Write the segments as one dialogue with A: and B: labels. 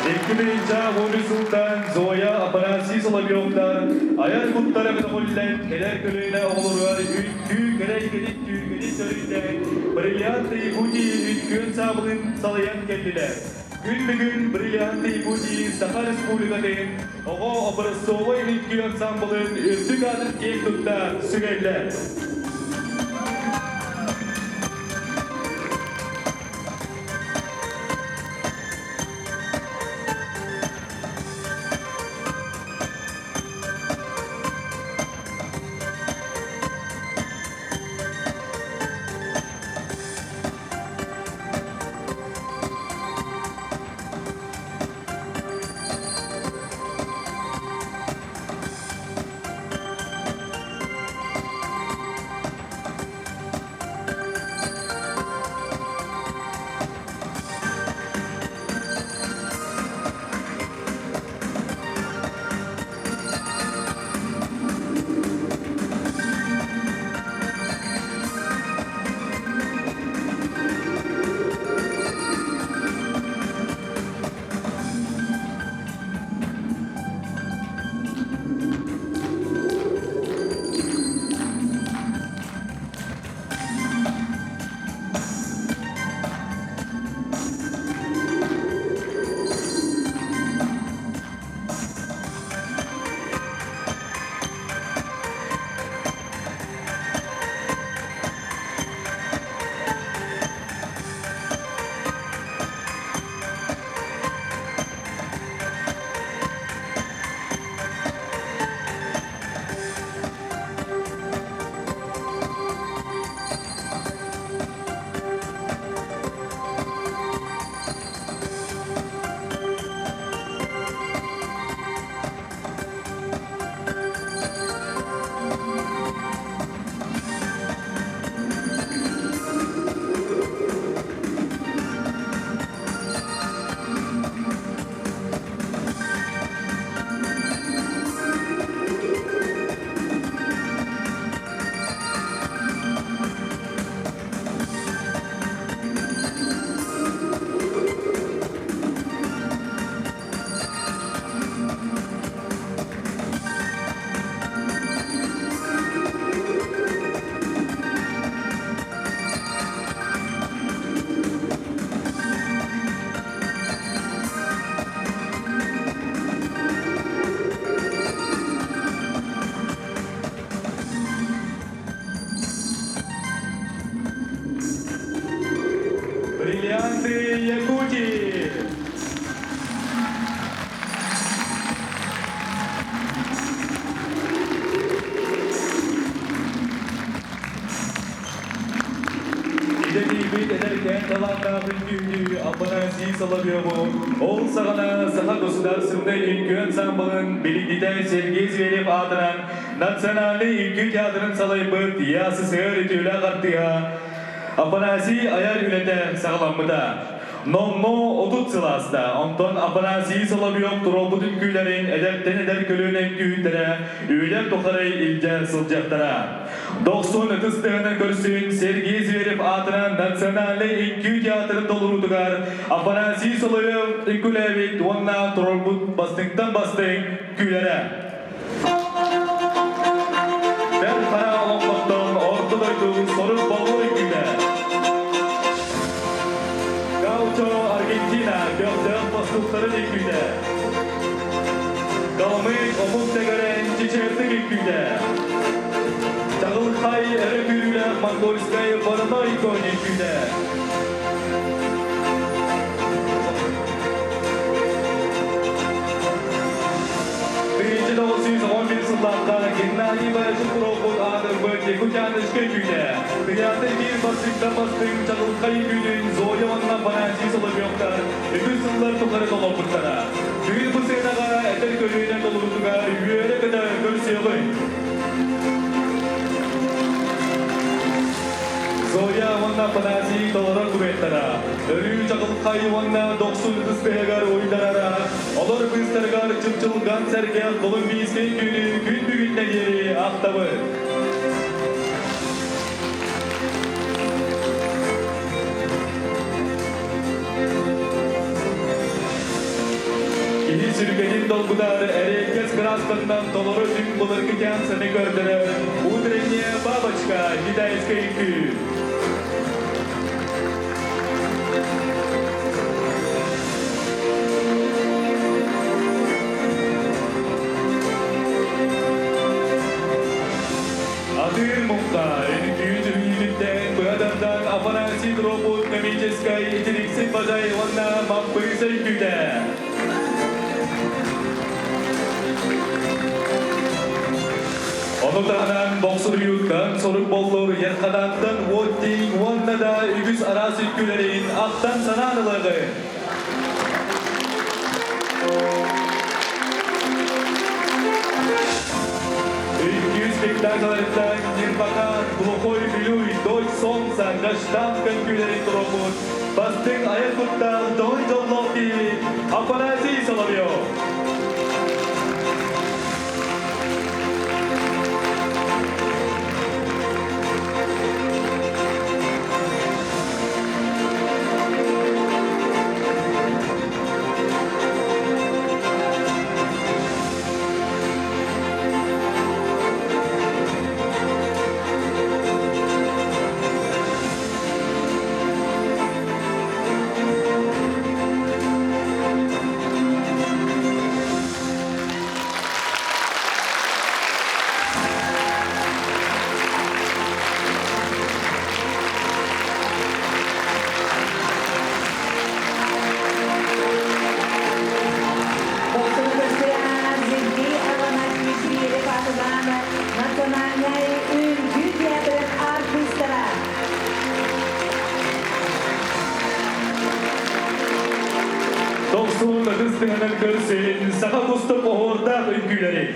A: 2013 сылтан Зоя Афанасий Соловьевтар айар куттара көтөҕүллэн кэлэр көлүөнэ оҕолоругар үҥкүү кэрэ эйгэтин түүргэтин төрүттээн «Бриллианты Якутии» үҥкүү ансаамбылын салайан кэллилэр. Күн бүгүн «Бриллианты Якутии» Саха Республикатын оҕо образцовай үҥкүү ансаамбылын үрдүк аатын киэҥ тутта сүгэллэр. Бриллианты Якутии! Идэтийбит эдэркээн талааннаах үҥкүүнү Афанасий Соловьеву ол саҕана Саха государственнай үҥкүү ансаамбылын билиҥҥитэ Сергей Зверев аатынан Национальнай үҥкүү театрын салайбыт ЯССР үтүөлээх артыыһа Афанасий айар үлэтэ саҕаламмыта. Номнуо 30 сыл ааста. Онтон Афанасий Соловьев туруорбут үҥкүүлэрин эдэртэн эдэр көлүөнэ үҥкүүһүттэрэ үйэлэр тухары илдьэ сылдьыахтара. Дохсун ытыс тыаһынан көрсүн Сергей Зверев аатынан Национальнай үҥкүү театрын толоруутугар Афанасий Соловьев үҥкүүлээбит уонна туруорбут бастыҥтан бастыҥ күүлэрэ. Бэрт Хара олоҥхоттон Орто дойду сорук боллур үҥкүүтэ. Гаучо Аргентина көхтөөх бостууктарын үҥкүүтэ. Калмык омук тегерен чечертик үҥкүүтэ. Чаҕылхай өрө күүрүүлээх монгольскай вороной конь үҥкүүтэ. 1911 сыллаахха Геннадий Борисов туруорбут аатырбыт Якутяночка күүтэ. Тыйаатыр биир бастыҥтан бастыҥ чаҕылхай үҥкүүтүн Зоя уонна Афанасий Соловьевтар үгүс сыллар тухары толорбуттара. Бүгүн бу сыанаҕа эдэр көлүөнэ толоруутугар үөрэ-көтө көрсүөҕүҥ. Зоя уонна Афанасий толорор дуэттара өрүү чаҕылхай уонна дохсун ытыс тыаһыгар уйдарара, олор быыстарыгар чыпчылган сэргэх колумбийскай күнү күн бүгүннэ диэри ахтабыт. Киһи сүргэтин долгутар эриэккэс кырааскатынан толору түҥ былыргы танцаны көрдөрөр «Утренняя бабочка» китайскай үҥкүү. Атыыр муҥха үҥкүү түһүүтүттэн быадандан Афанасий Дропут комическай итириксит бажай уонна Маппыыса үҥкүүтэ. Ону таһынан бохсуруйууттан сорук боллур Ерхадааттан уот тииҥ уонна да үгүс араас үҥкүүлэрин ахтан санаан ылыаҕын. Үҥкүү спектакларыттан Ньырбакаан, Глухой Вилюй, Дочь солнца, Каштанка үҥкүүлэрин туруорбут бастыҥ айар куттаах дьоһун дьоллоох киһи Афанасий Соловьев.
B: Дохсун ытыстыаҕа Сергей Афанасьевич Зверев аатынан Национальнай үҥкүү театрын артыыстара.
A: Дохсун ытыс тыаһынан көрсүн саха кустук оһуордаах үҥкүүлэри.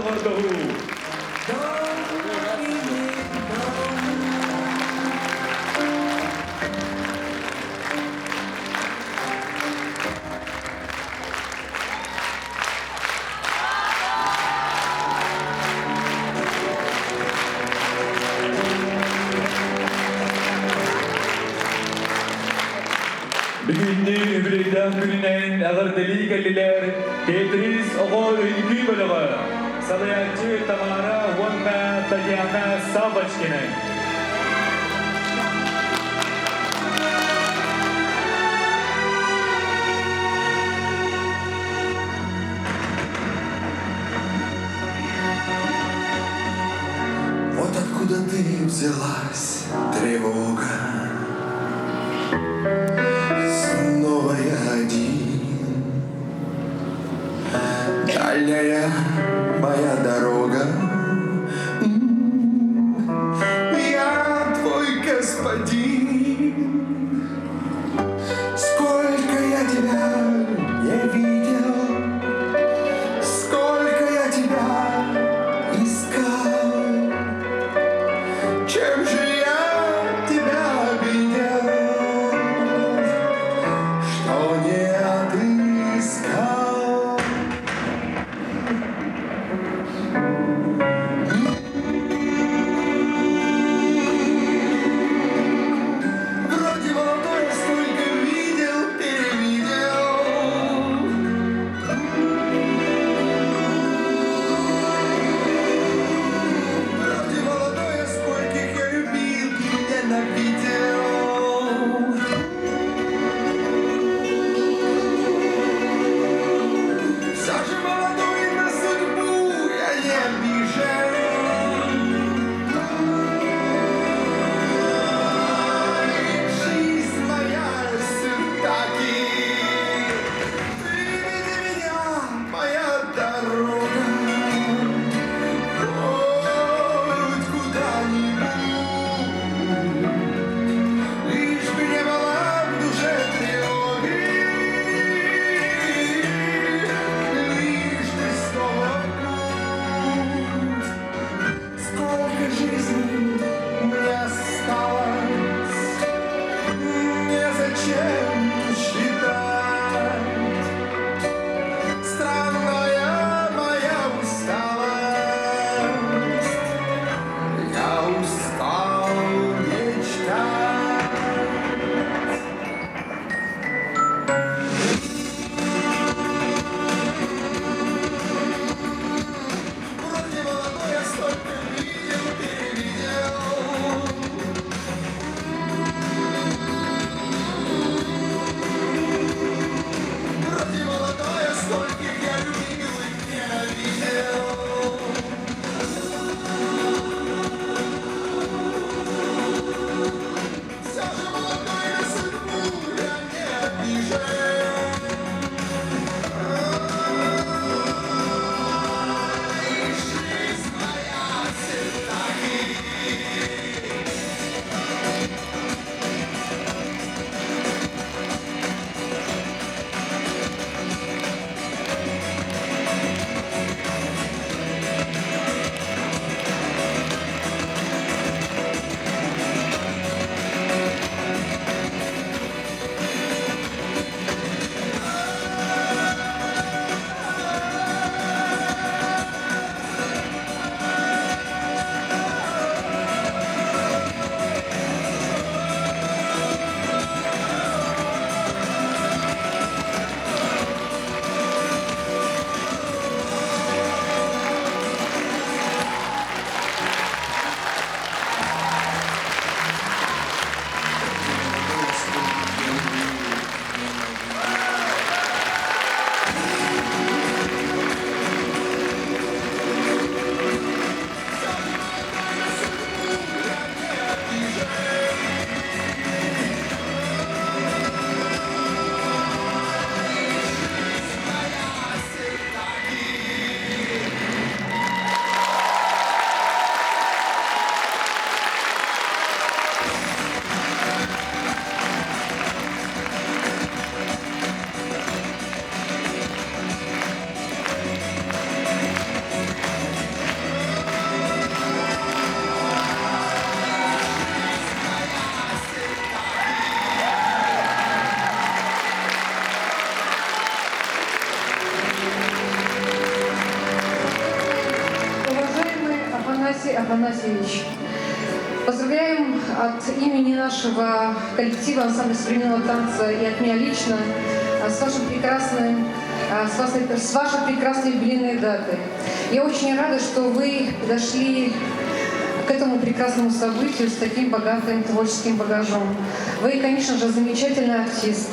A: доҕордоһуу. Бүгүҥҥү үбүлүөйдээх күнүнэн эҕэрдэлии кэллилэр Тетрис оҕо үҥкүү бөлөҕө, салайааччы Тамара уонна Татьяна Саввачкина.
C: Вот откуда ты взялась, тревога. Снова я один. Дальняя моя дорога. Я твой господин. Сколько я тебя не видел, сколько я тебя искал. Чем же я тебя обидел, что не отыскал?
D: Афанасьевич! Поздравляем от имени нашего коллектива ансамбля современного танца и от меня лично с вашим прекрасным с вашей прекрасной юбилейной датой. Я очень рада, что вы подошли к этому прекрасному событию с таким богатым творческим багажом. Вы, конечно же, замечательный артист,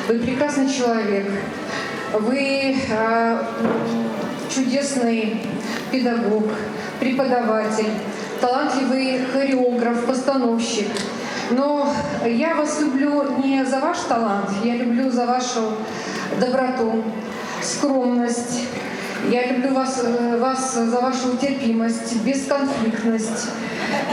D: вы прекрасный человек, вы чудесный педагог, преподаватель, талантливый хореограф, постановщик. Но я вас люблю не за ваш талант, я люблю за вашу доброту, скромность. Я люблю вас, вас за вашу терпимость, бесконфликтность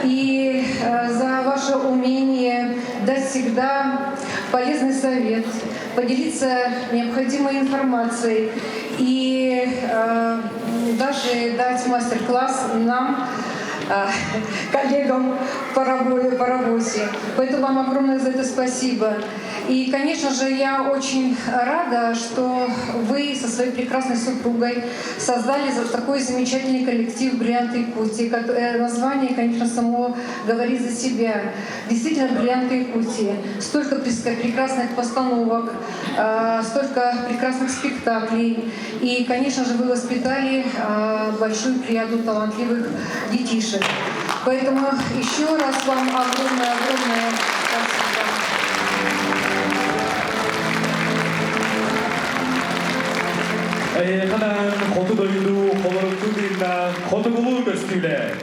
D: и за ваше умение дать всегда полезный совет, поделиться необходимой информацией и даже дать мастер-класс нам, коллегам по работе. Поэтому вам огромное за это спасибо. И, конечно же, я очень рада, что вы со своей прекрасной супругой создали такой замечательный коллектив «Бриллианты Якутии». Название, конечно, само говорит за себя. Действительно, «Бриллианты Якутии». Столько прекрасных постановок, столько прекрасных спектаклей. И, конечно же, вы воспитали большую плеяду талантливых детишек. Поэтому еще раз вам огромное-огромное спасибо.
A: Эйиэхэ хоту дойду холоруктуу тыыннаах хотугулуу көстүүлэр.